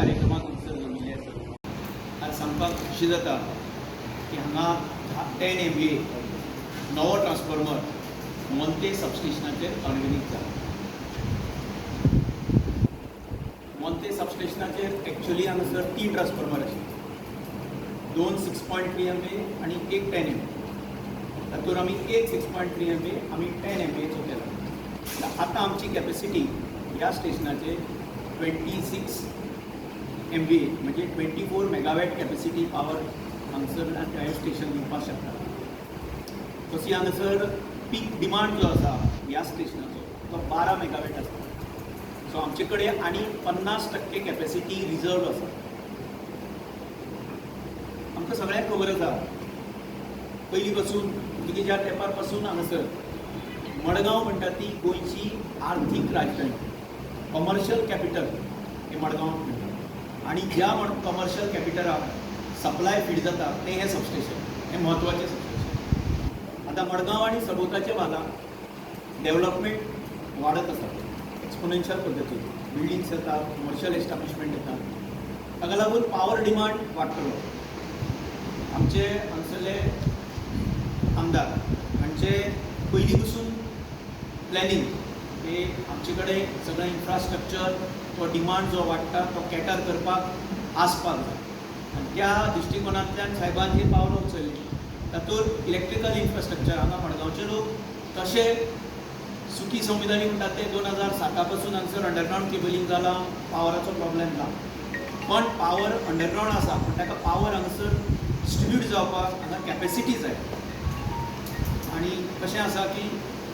कार्यक्रमाक हांगसर जमिल्ले आसा. आज सांगपाक खुशी जाता की हांगा 10 MVA नवो ट्रान्सफॉर्मर मोंते सबस्टेशनाचेर अनवेलिंग जाला. मोंते सबस्टेशनाचेर एक्च्युअली हांगासर तीन ट्रान्सफॉर्मर आशिल्ले, दोन 6.3 MVA आनी एक 10 MVA. तातूंत आमी एक 6.3 MVA आमी 10 MVAचो केला. आतां आमची कॅपेसिटी ह्या स्टेशनाचेर 26 MVA, म्हणजे 24 megawatt capacity power हांगसर हें स्टेशन दिवपाक शकता. तशी हांगासर पीक डिमांड जो आसा ह्या स्टेशनाचो, तो 12 मेगावॅट आसा. सो आमचे कडेन आनी 50% कॅपेसिटी रिजर्व आसा. आमकां सगळ्यांक खबर आसा, पयलीं पासून, पुर्तुगेजा तेंपार पासून हांगासर मडगांव म्हणटा ती गोंयची आर्थीक राजधानी, कॉमर्शियल कॅपिटल हे मडगांव म्हणटा. आनी ज्या कॉमर्शियल कॅपिटलाक सप्लाय फीड जाता तें हें सबस्टेशन, हें म्हत्वाचें सबस्टेशन. आतां मडगांव आनी सभोवताच्या भागांत डेव्हलपमेंट वाडत आसा एक्सपोनेन्शियल पद्दतीन. बिल्डिंग्स येतात, कमर्शियल एस्टाब्लिशमेंट येतात, ताका लागून पावर डिमांड वाडटलो. आमचे हांगसरले आमदार हांचे पयलीं पसून प्लॅनिंग की आमचे कडेन सगळें इन्फ्रास्ट्रक्चर तो डिमांड जो वाडटा तो कॅटर करपाक आसपाक जाय. आनी त्या दृश्टिकोनांतल्यान सायबान जी पावलां उचललीं, तातूंत इलेक्ट्रिकल इन्फ्रास्ट्रक्चर हांगा मडगांवचे लोक तशे सुखी संविधानी म्हणटात ते 2007 पासून हांगसर अंडरग्रावंड केबलिंग जालां, पावराचो प्रॉब्लेम ना. पण पावर अंडरग्रावंड आसा, पूण ताका पावर हांगासर डिस्ट्रिब्यूट जावपाक हांगा कॅपेसिटी जाय. आनी कशें आसा की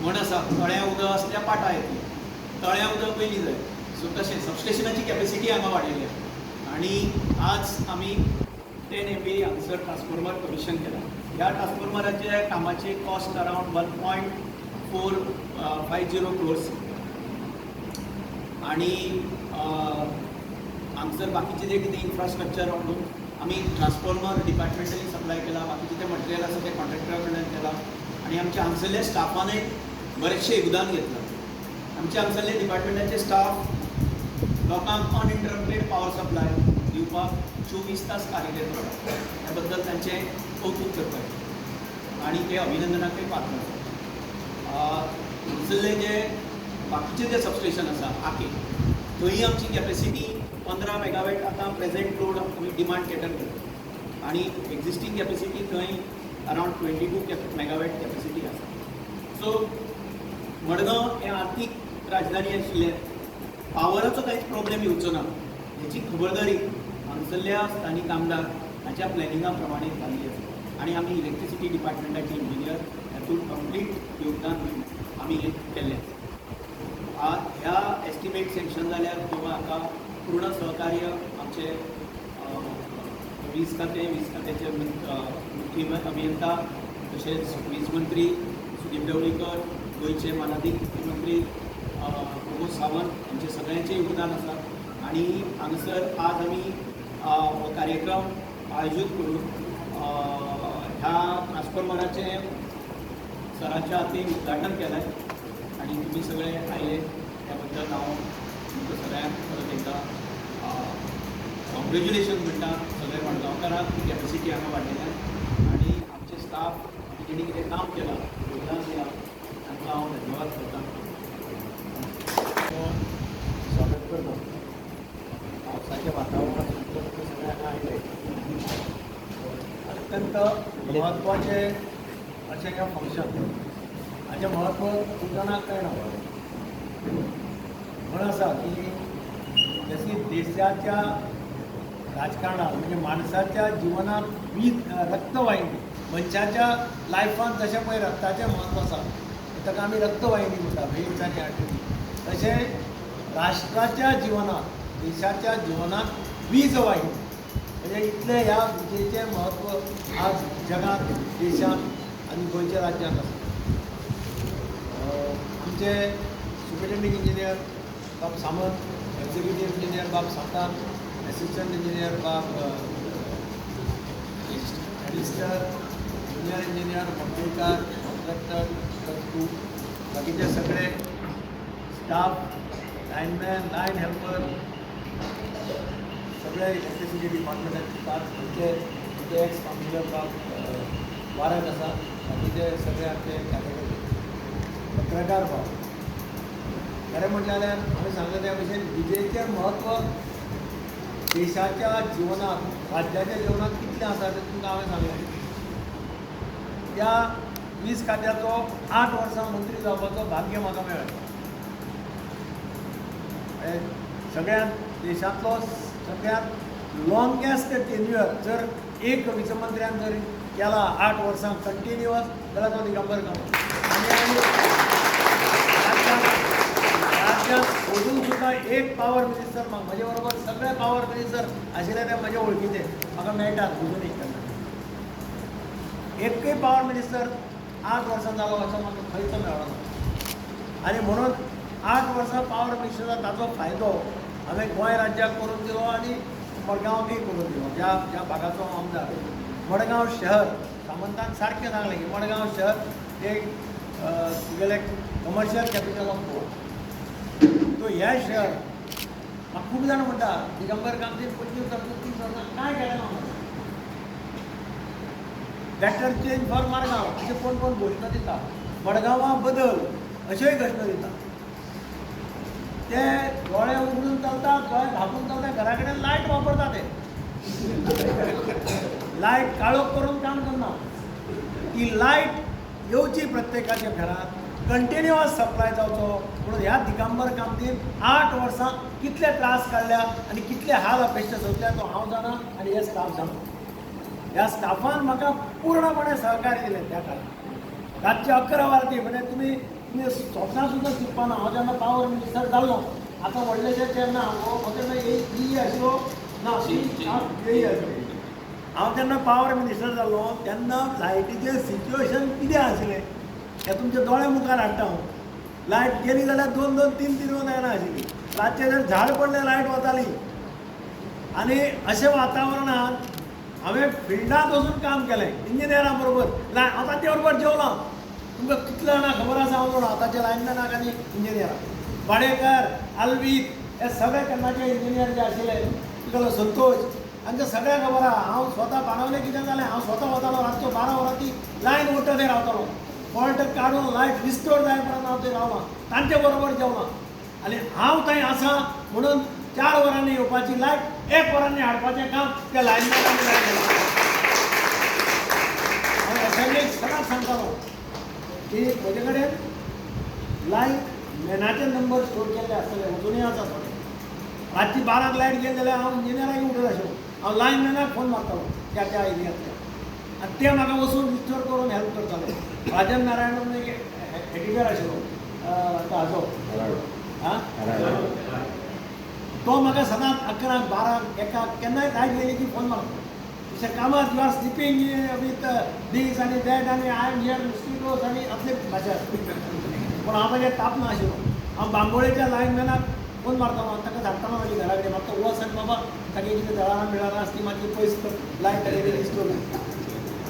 म्हण आसा, तळ्या उदक आसल्यार पाटा येतली. तळ्या उदक पयलीं जाय. सो तशें सबस्टेशनाची कॅपेसिटी हांगा वाडयली आसा आनी आज आमी 10 MVA हांगसर ट्रान्सफॉर्मर कमिशन केला. ह्या ट्रान्सफॉर्मराच्या कामाची cost around 1.450 crores. आणि हांगसर बाकीचे जे कितें इन्फ्रास्ट्रक्चर म्हणून आमी ट्रान्सफॉर्मर डिपार्टमेंटली सप्लाय केला, बाकीचे ते मटेरियल आसा ते कॉन्ट्रॅक्टरा कडल्यान केला आनी आमच्या हांगसरल्या स्टाफानय बरेचशें योगदान घेतलां. आमच्या हांगसरले डिपार्टमेंटाचे स्टाफ लोकांक अनइंटरप्टेड पावर सप्लाय दिवपाक 24 तास कार्यरत रावता. त्या बद्दल तांचें कौतूक करपाचें आनी ते अभिनंदनाकय पात्र आसा. हांगसरले जे बाकीचे जे सबस्टेशन आसा आके, थंय आमची कॅपेसिटी 15 मेगावॅट आतां प्रेझेंट लोड आमी डिमांड कॅटर करता आनी एक्झिस्टींग कॅपेसिटी थंय around 22 megawatt capacity आसा. सो मडगांव हें आर्थीक राजधानी आशिल्लें, पावराचो कांयच प्रॉब्लेम येवचो ना हेची खबरदारी हांगसरल्या स्थानीक आमदार हाच्या प्लॅनिंगा प्रमाणे जाल्ली आसा. आनी आमी इलेक्ट्रिसिटी डिपार्टमेंटाचे इंजिनियर हातूंत कंप्लीट योगदान दिवन आमी हें केल्लें आसा. ह्या एस्टिमेट सँक्शन जाल्यार किंवा हाका पूर्ण सहकार्य आमचे वीज खातें, वीज खात्याचे मुख्य अभियंता, तशेंच वीज मंत्री सुदीप ढवळीकर, गोंयचे मानादीक मुख्यमंत्री प्रमोद सावंत हांचे सगळ्यांचें योगदान आसा. आनी हांगासर आज आमी हो कार्यक्रम आयोजीत करून ह्या ट्रान्सफॉर्मराचें सराच्या हातीन उद्घाटन केलें आनी तुमी सगळे आयले त्या बद्दल हांव तुमकां सगळ्यांक परत एकदां कॉंग्रेच्युलेशन म्हणटा सगळ्या मडगांवकारांक ही कॅपेसिटी हांगा वाडयल्यान. आनी आमचे स्टाफ जेणी कितें काम केलां, योगदान दिलां, तांकां हांव धन्यवाद करता. स्वागत करता. पावसाच्या वातावरणात तुमकां सगळ्यांक आयले. अत्यंत महत्वाचे अशें हें फंक्शन. हाचें म्हत्व तुमकां कळना. म्हण आसा की जशी देशाच्या राजकारणात, म्हणजे माणसाच्या जिवनात वीज रक्तवाहिनी, मनशाच्या लायफान जशें पळय रक्ताचें म्हत्व आसा, ताका आमी रक्तवाहिनी म्हणटा, वेन्स आनी आर्टरी, तशें राष्ट्राच्या जिवनात, देशाच्या जिवनात वीज वाहिनी. म्हणजे इतलें ह्या विजेचें म्हत्व आज जगात, देशांत आनी गोंयच्या राज्यांत आसा. आमचे सुपरिटेंडींग इंजिनियर बाब सामंत, एक्झिक्युटीव इंजिनियर बाब सातान, असिस्टंट इंजिनियर बाब Alistair, junior engineer Makkekar, contractor Rajput, बाकीचे सगळे स्टाफ, लायनमॅन, लायन हेल्पर, सगळे इलेक्ट्रिसिटी डिपार्टमेंटात दितात. आमचे आमचे एक्स कावन्सिलर बाब वाऱ्याक आसा, बाकीचे सगळे आमचे कार्यकर्ते, पत्रकार भाव. खरें म्हणलें जाल्यार हांवें सांगलें त्या भशेन विजेचें म्हत्व देशाच्या जिवनात, राज्याच्या जिवनात कितलें आसा तें तुमकां हांवें सांगलें. त्या वीज खात्याचो 8 वर्सां मंत्री जावपाचो भाग्य म्हाका मेळ्ळें. सगळ्यांत देशांतलो सगळ्यांत लॉंगेस्ट टेन्युअर जर एक वीज मंत्र्यान जर केला 8 वर्सां कंटिन्युअस जाल्यार तो दिगंबर कामत. आनी राज्यांत अजून सुद्दां एक पावर मिनिस्टर म्हजे बरोबर सगळे पावर मिनिस्टर आशिल्ले ते म्हजे वळखीचे, म्हाका मेळटात अजुनूय. तेन्ना एकूय पावर मिनिस्टर 8 वर्सां जालो असो म्हाका खंयच मेळना. आनी म्हणून 8 वर्सां पावर मिनिस्टर ताचो फायदो हांवें गोंय राज्याक करून दिलो आनी मडगांवाकय करून दिलो. ज्या ज्या भागाचो हांव आमदार, मडगांव शहर, सामंतान सारकें सांगलें की मडगांव शहर एक तुगेलें कमर्शियल कॅपिटल ऑफ गोवा. तो हें शहर म्हाका खूब जाण म्हणटा दिगंबर कामतीन 25 वर्सां 30 वर्सां कांय केलें ना, बेटर चेंज फॉर मडगांव अशें कोण कोण घोशणा दिता, मडगांवा बदल अश्योय घोशणा दिता. ते दोळे उगडून चलतात, दोळे धांपून चलता, घरा कडेन लायट वापरता, ते लायट काळोख करून काम करना. ती लायट येवची प्रत्येकाच्या घरात, कंटिन्युअस सप्लाय जावचो म्हणून ह्या दिगंबर कामतीन 8 वर्सां कितले त्रास काडल्या आनी कितले हाल अपेक्षा सोंसल्या तो हांव जाणा आनी हे स्टाफ जाणा. ह्या स्टाफान म्हाका पूर्णपणे सहकार्य दिलें त्या काळार. रातचे 11 वरांती म्हणजे तुमी तुमी स्वप्नां सुद्दां चिंतपाना. हांव जेन्ना पावर मिनिस्टर जाल्लो, आतां व्हडलेशें तेन्ना हांव तेन्ना ई आशिल्लो ना, ई आशिल्लो. हांव जेन्ना पावर मिनिस्टर जाल्लो तेन्ना लायटीचें सिच्युएशन कितें आशिल्लें हें तुमच्या दोळ्या मुखार हाडटा हांव. लायट गेली जाल्यार 2 2 3 3 वरां येना आशिल्ली. रातचें जर झाड पडलें लायट वताली. आनी अशें वातावरणांत हांवें फिल्डांत वचून काम केलें इंजिनियरां बरोबर, हांव तांचे बरोबर जेवलां. तुमकां कितले जाणां खबर आसा हांव जाणा, आतांचे लायनमॅनाक आनी इंजिनियरां, वाडेकर, आल्वीत हे सगळे तेन्नाचे इंजिनियर जे आशिल्ले, तुगेलो संतोष, हांकां सगळ्यांक खबर आहा. हांव स्वता बाणावले कितें जालें, हांव स्वता वतालो रातचो 12 वरां ती लायन उरता थंय रावतालो, फॉल्ट काडून लायट रिस्टोर जाय पर्यंत हांव थंय रावलां, तांचे बरोबर जेवलां. आनी हांव थंय आसा म्हणून 4 वरांनी येवपाची लायट 1 वरांनी हाडपाचें काम त्या लायनमॅनांनी लायट. हांव एसेंब्लीक सदांच सांगतालो की म्हजे कडेन लायन मॅनाचे नंबर स्टोर केल्ले आसतले, अजुनूय आसा थोडे. रातची 12 लायट गेली जाल्यार हांव इंजिनियराक उठत आशिल्लो, हांव लायन मॅनाक फोन मारतालो त्या त्या एरियांतल्या, आनी ते म्हाका वचून रिस्टोर करून हेल्प करताले. राजन नारायण म्हणून एक एडिटर आशिल्लो हाजो, आं, तो म्हाका सदांच 11 12 1 केन्नाय लायट गेली की फोन मारता. Mister Kamat, you are sleeping with this आनी that आनी I am here mosquitoes आनी असले भाशा. पूण हांव मागीर तापना आशिल्लो. हांव बांबोळेच्या लायनमॅनाक फोन मारतालो आनी ताका धाडटालो मागीर घरा कडेन, म्हाका वच आनी बाबा तागे कितें जळारां बिळारां आसली मातशी पयस कर, लायट तागे रिस्टोर.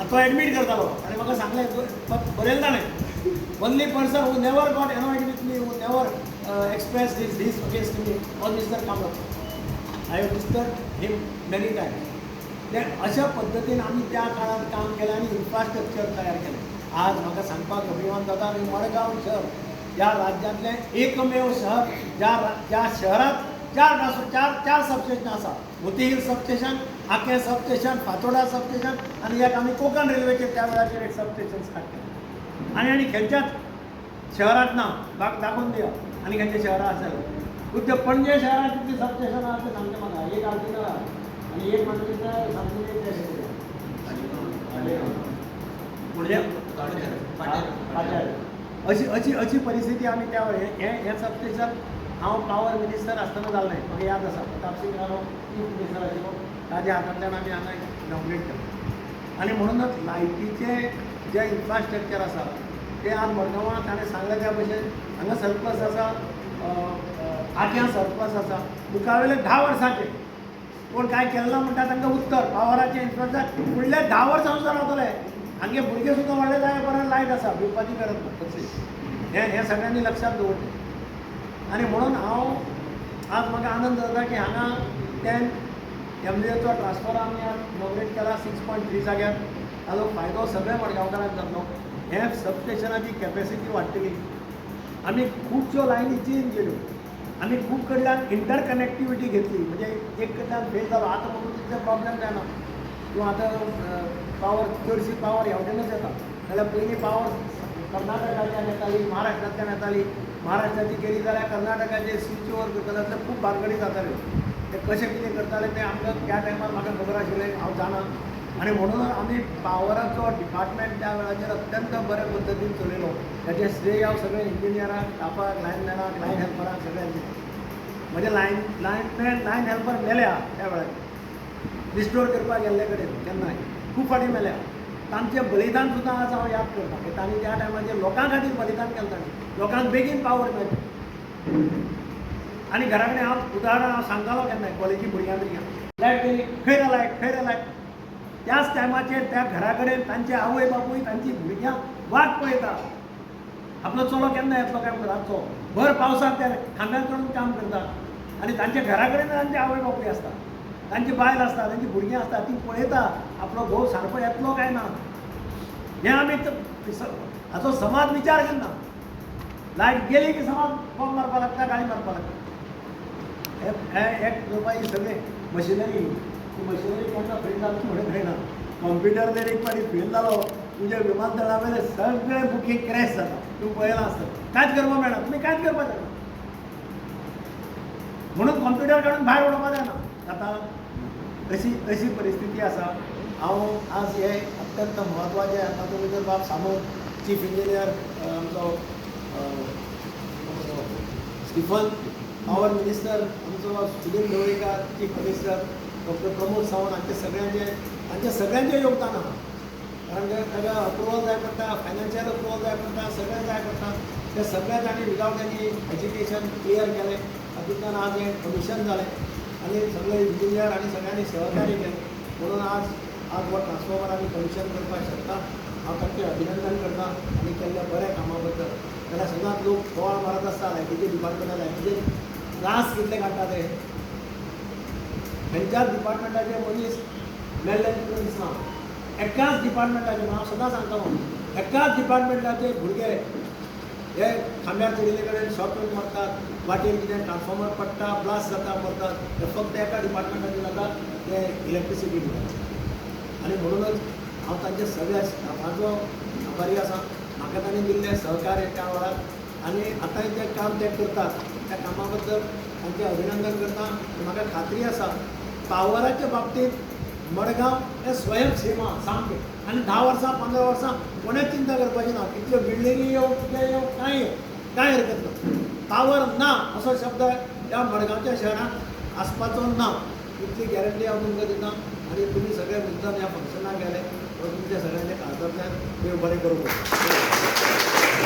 आनी तो एडमीट करतालो आनी म्हाका सांगलें, बरयलें ताणें, only person who never got annoyed with me, who never express his this against me was Mister Kamat. I have disturb him many times. ते अशा पद्दतीन आमी त्या काळार काम केलें आनी इन्फ्रास्ट्रक्चर तयार केलें. आज म्हाका सांगपाक अभिमान जाता आनी मडगांव शहर ह्या राज्यांतलें एकमेव शहर ज्या ज्या शहरात चार सबस्टेशन आसा, मोतीहिल सबस्टेशन, आकें सबस्टेशन, फातोडा सबस्टेशन आनी एक आमी कोंकण रेल्वेचेर त्या वेळाचेर एक सबस्टेशन स्टार्ट केलें. आनी आनी खंयच्याच शहरांत ना, दाखोवन दिया आनी खंयच्या शहरांत आसा. उद्या पणजे शहरांत कितलीं सबस्टेशन आसा तें सांगचें म्हाका, एक आल्तिनो आहा आनी एक म्हाका दिसता सामकें म्हणजे अशी अशी अशी परिस्थिती आमी त्या हें हें सबस्टेशन हांव पावर मिनिस्टर आसतना जालें, म्हाका याद आसा. प्रतापसिंग राणो चीफ मिनिस्टर आशिल्लो, ताज्या हातांतल्यान आमी हांगा इनॉग्रेट केलें. आनी म्हणूनच लायटीचें जें इन्फ्रास्ट्रक्चर आसा तें आज मडगांवां ताणें सांगलें त्या भशेन हांगा सरप्लस आसा, आक्यां सरप्लस आसा. मुखावेले 10 वर्सांचे कोण कांय केलें ना म्हणटा तांकां उत्तर, पावराचें इन्फ्रास्ट्रक्चर फुडले 10 वर्सां सुद्दां रावतले. हांगे भुरगे सुद्दां व्हडले जाय पर्यंत लायट आसा, भिवपाची गरज ना. तशें हें हें सगळ्यांनी लक्षांत दवरचें. आनी म्हणून हांव आज म्हाका आनंद जाता की हांगा 10 एमजीएचो ट्रान्सफॉर्मर आमी आज इनॉग्रेट केला 6.3 जाग्यार. ताजो फायदो सगळ्या मडगांवकारांक जातलो. हे सबस्टेशनाची कॅपेसिटी वाडटली. आमी खुबश्यो लायनी चेंज केल्यो. आमी खूब कडल्यान इंटरकनेक्टिविटी घेतली, म्हणजे एक कडल्यान फेल जालो आतां म्हणून तितले प्रॉब्लेम जायना किंवा आतां पावर चडशी पावर ह्या वटेनच येता. जाल्यार पयलीं पावर कर्नाटकाच्यान येताली, महाराष्ट्रांतल्यान येताली. महाराष्ट्राची गेली जाल्यार कर्नाटकाचे स्विच ओवर करताले जाल्यार खूब भानगडी जाताल्यो. ते कशें कितें करताले तें आमकां त्या टायमार म्हाका खबर आशिल्लें, हांव जाणा. आनी म्हणून आमी पावराचो डिपार्टमेंट त्या वेळाचेर अत्यंत बऱ्या पद्दतीन चलयलो. ताचें श्रेय हांव सगळे इंजिनियरांक, स्टाफाक, लायनमॅनाक, लायन हेल्परांक सगळ्यांचे. म्हणजे लायनमॅन, लायन हेल्पर मेल्या त्या वेळार रिस्टोर करपाक गेल्ले कडेन केन्नाय खूब फावटी मेल्या. तांचें बलिदान सुद्दां आज हांव याद करता की तांणी त्या टायमाचेर लोकां खातीर बलिदान केलें. तांणी लोकांक बेगीन पावर मेळटा. आनी घरा कडेन हांव उदाहरण हांव सांगतालो केन्नाय कॉलेजी भुरग्यां भुरग्यांक, लायट गेली, खंय रे लायट, खंय रे लायट? त्याच टायमाचेर त्या घरा कडेन तांचे आवय बापूय तांची भुरग्यां वाट पळयता, आपलो चलो केन्ना येतलो काय म्हणून. रातचो भर पावसाक ते खांब्यार चडून काम करता आनी तांच्या घरा कडेन तांचे आवय बापूय आसता, तांची बायल आसता, तांची भुरगीं आसता. ती पळयता आपलो घोव सारको येतलो काय ना. हें आमी हाचो समाज विचार करना. लायट गेली की समाज बोंब मारपाक लागता, गाळी मारपाक लागता. हे हे एक करपा ही सगळें मशिनरी, ती मशिनरी केन्ना फेल जाता म्हणून कळना. कॉम्प्युटर जर एक फावटी फेल जालो, तुज्या विमानतळा वयलें सगळें बुकींग क्रॅश जाता. तूं पळयलां आसतलें. कांयच करपाक मेळना, तुमी कांयच करपाक जायना. म्हणून कॉम्प्युटर काडून भायर उडोवपाक जायना. आतां अशी अशी परिस्थिती आसा. हांव आज हे अत्यंत म्हत्वाचें, तातूंत भितर बाब सामंत, चीफ इंजिनियर आमचो स्टिफन, पावर मिनिस्टर आमचो Sudin Dhavalikar, chief minister doctor Pramod Sawant, हांचे सगळ्यांचे, तांचे सगळ्यांचें योगदान आहा. कारण ते ताका अप्रुवल जाय पडटा, फायनान्शियल अप्रुवल जाय पडटा, सगळें जाय पडटा. ते सगळें तांणी विदावट एनी हेजिटेशन क्लियर केलें. तातूंतल्यान आज हें कमिशन जालें आनी सगळे इंजिनियर आनी सगळ्यांनी सहकार्य केलें म्हणून आज आज हो ट्रान्सफॉर्मर आमी कमिशन करपाक शकता. हांव तांचें अभिनंदन करता आनी केल्ल्या बऱ्या कामा बद्दल. जाल्यार सदांच लोक बोवाळ मारत आसता लायटीचे डिपार्टमेंटार, लायटीचे त्रास कितले काडटा ते. खंयच्याच डिपार्टमेंटाचे मनीस मेल्ले तितून दिसना. एकाच डिपार्टमेंटाचे, हांव सदां सांगतालो, एकाच डिपार्टमेंटाचे भुरगे हे खांब्यार चडिल्ले कडेन शॉर्ट करून मरतात, वाटेर कितें ट्रान्सफॉर्मर पडटा, ब्लास्ट जाता, मरतात. हे फक्त एका डिपार्टमेंटाचे जाता, ते इलेक्ट्रिसिटी डिपार्टमेंट. आनी म्हणूनच हांव तांच्या सगळ्या स्टाफाचो आभारी आसा. म्हाका तांणी दिल्लें सहकार्य त्या वेळार आनी आतांय जें काम ते करतात त्या कामा बद्दल तांचें अभिनंदन करता. आनी म्हाका खात्री आसा, पावराच्या बाबतींत मडगांव हें स्वयं सीमा सामकें. आनी 10 वर्सां, 15 वर्सां कोणेंच चिंता करपाची ना. कितल्यो बिल्डिंगी येवं, कितें येवं, कांय येवं, कांय हरकत ना. पावर ना असो शब्द ह्या मडगांवच्या शहरांत आसपाचो ना, इतली गॅरंटी हांव तुमकां दिता. आनी तुमी सगळे मुद्दाम ह्या फंक्शनाक गेले म्हणून तुमच्या सगळ्यांच्या काळजांतल्यान देव बरें करूं.